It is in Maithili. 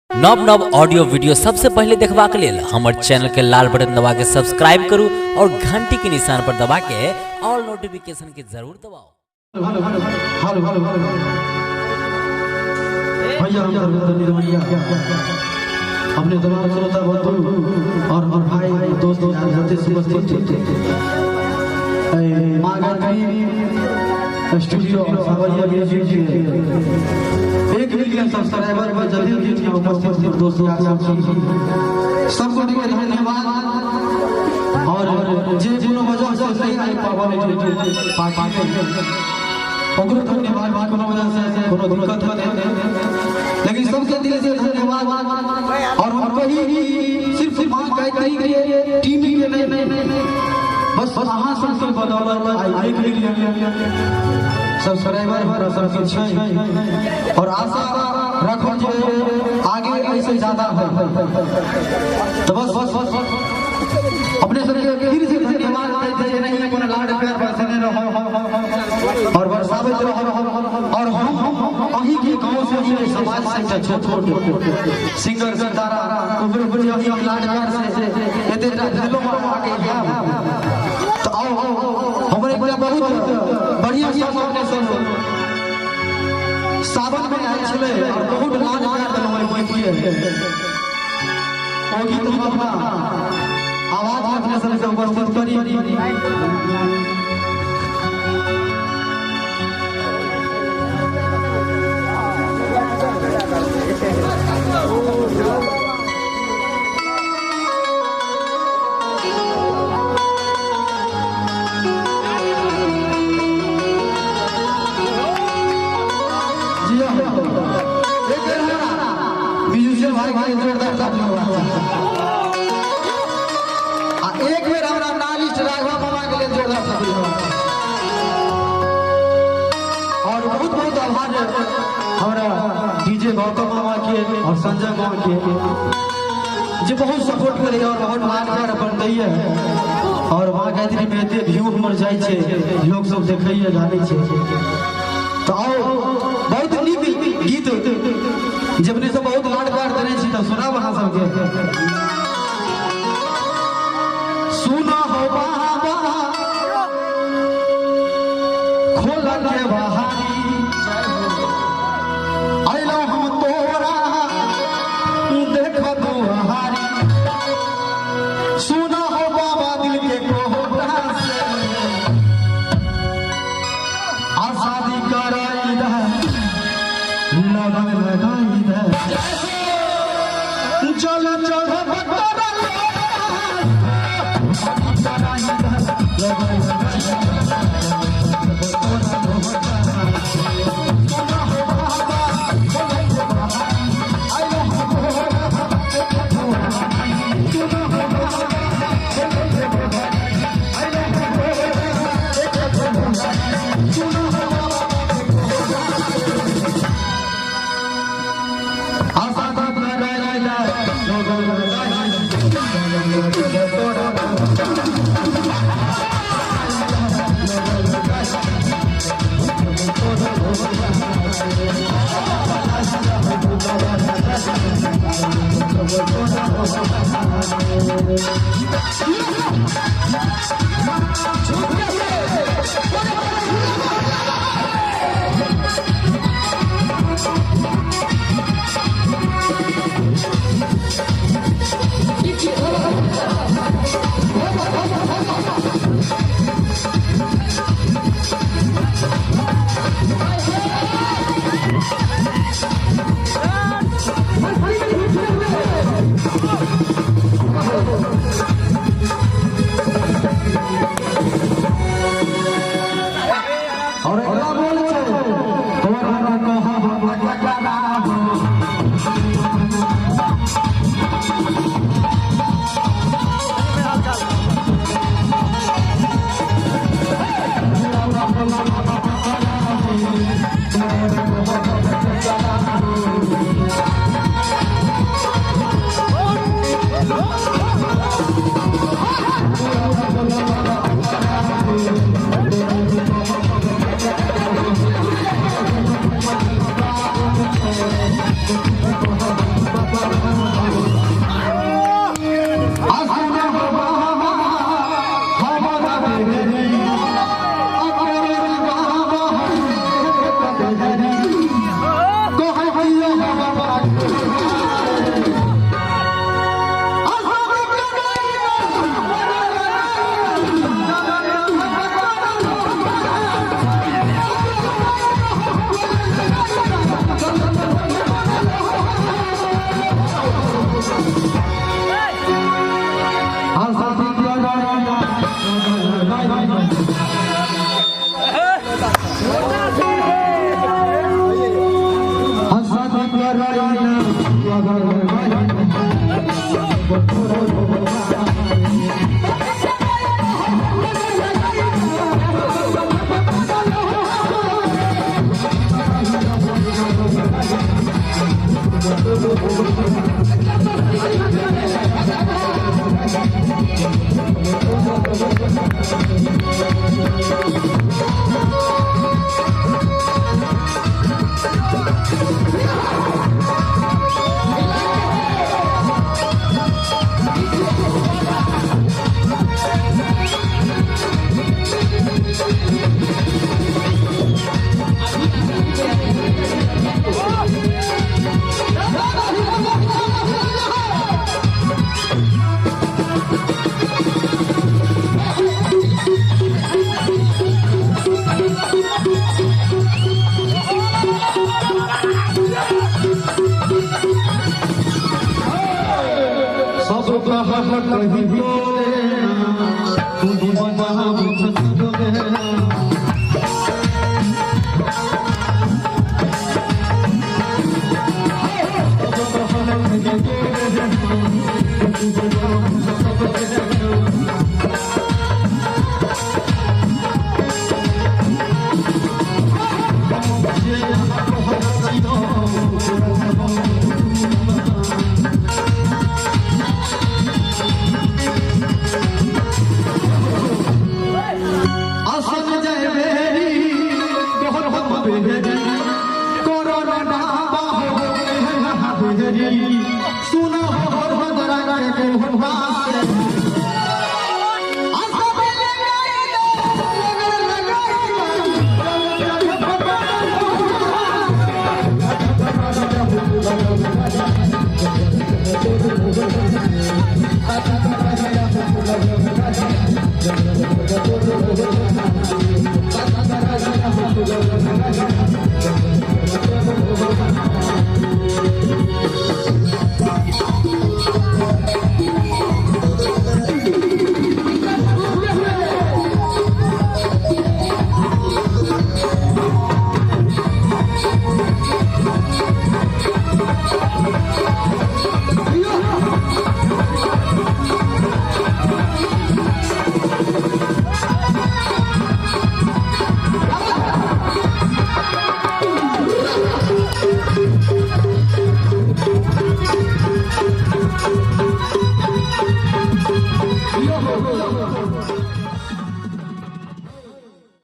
नव नव ऑडियो वीडियो सबसे पहले देखबाक लेल हमर चैनल के लाल बटन दबा के सब्सक्राइब करू और घंटी के निशान पर दबा के ऑल नोटिफिकेशन के जरूर दबाओ। हेलो हेलो हेलो हेलो भैया, हम धर्मेंद्र निर्मैया अपने तमाम श्रोता बंधु और हमारे भाई दोस्त यार से उपस्थित माँ गायत्री स्टूडियो और सावरिया म्यूजिक के 1 मिलियन सब्सक्राइबर पर जल्दी गीत के उपस्थित दोस्त यार सबको धन्यवाद। और जे कोनो वजह से नहीं आई पावल पार्टी ओकरो धन्यवाद, कोनो वजह से कोनो दिक्कत होते, लेकिन सबके दिल से धन्यवाद। और हम कही सिर्फ मां गायत्री के टीम के नहीं, बस अहाँ सबके बदौलत आई 1 मिलियन सब्सक्राइबर हमरा सबके छै और आशा रखो जे आगे ऐसे ज्यादा है। तो बस बस बस अपने सबके फिर से धन्यवाद दै जे नहीं कोनो लाड प्यार बरसने रहो और बरसाबैत रहो। और हम अहीं के गांव से अहीं के समाज से एकटा छोट छोट सिंगर सितारा उभर उभर अहीं के लाड प्यार से एते टा दिलो में आगे आएब। तो आओ हमरे एकटा बहुत बढ़िया सब अपने सब सावन में आयल छलै और बहुत लाड प्यार देलहुँ ओहि गीत के। ओ गीत हम अपना आवाज में अपने सबसे उपस्थित करी। जी हाँ, एक म्यूजिशियन भाई भाई जोरदार ताली होगा। एक बेर हमरा नालिस्ट राघवा मामा के लिए जोरदार ताली होगा। और बहुत बहुत आभार हमरा डीजे गौतम मामा के और संजय मामा के जे बहुत सपोर्ट करे और बहुत लाड प्यार अपन दैये। और माँ गायत्री में एते व्यू हमर जाइ छै, लोग सब देखैये जानै छै। तो आओ बहुत नीक गीत जे अपने सब बहुत लाड प्यार देने छी तऽ सुनाब अहाँ सबके। सुना हो बाबा खोल के बहारी अइलौं हम तोरा देख दुहारी। सुना हो बाबा दिल के कोहरा से आजादी कराई दे, लगन लगाई दे, चल चढ़ बतरा Thank you. सब कहीं तोरे तू बना सुनो हो।